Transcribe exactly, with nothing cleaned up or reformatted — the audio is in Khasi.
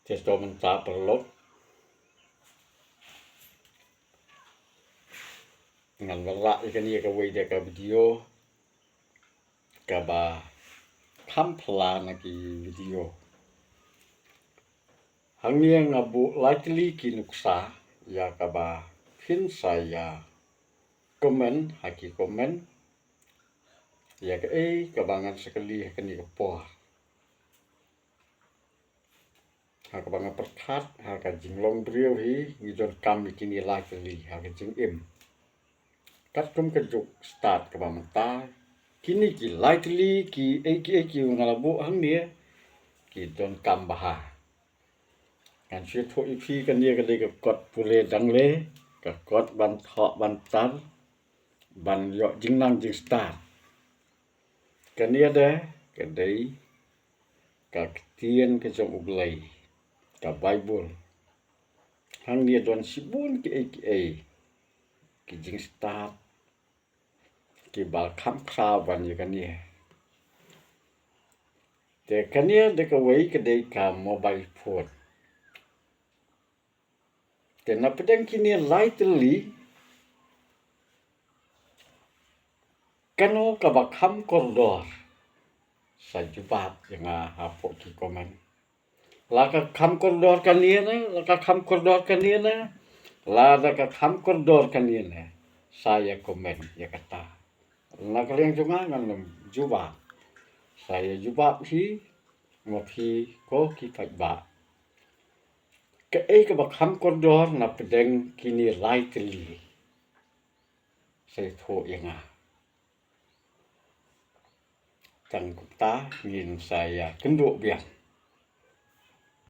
Te to mynta paralok, ngan wanrah ïa kane kawei de ka video kaba kham phylla na ki video. Hangne nga buh lai tylli ki nuksa ïa kaba phin sa ïa comment ha ki comment ïa kaei kaba ngan sa kylli ha kane ka por. Ha kaba nga pyrkhat ha ka jinglong briew hi ngi donkam ïa kine lai tylli ha ka jingim. Katkum ka juk stad kaba mynta, kine ki lai tylli kiei kiei ki nga la buh hangne ki donkam bha. Ngan shu ïathuh ïa phi, kane ka dei ka kot pule dangle, ka kot ban thoh ban tar, ban ïoh jingnang jingstad. Kane de ka dei ka ktien ka jong U Blei, ka Baibl. Hangne don shibun kiei kiei ki jingstad kiba kham khraw ban ïa kane. Te kane de kawei ka dei ka mobile phone. Te na pdeng kine lai tylli, kano kaba kham kordor? Sa jubab ïa nga hapoh ki comment. La ka kham kordor kane ne, la ka kham kordor kane ne, lada ka kham kordor kane ne, sa ïa comment ïa kata. Na ka liang jong nga ngan ym jubab. Sa ïa jubab hi ma phi ko ki paidbah. Kaei kaba kham kordor na pdeng kine lai tylli? Sa ïathuh ïa nga. Tang kumta ngin sa ïa kynduh biang.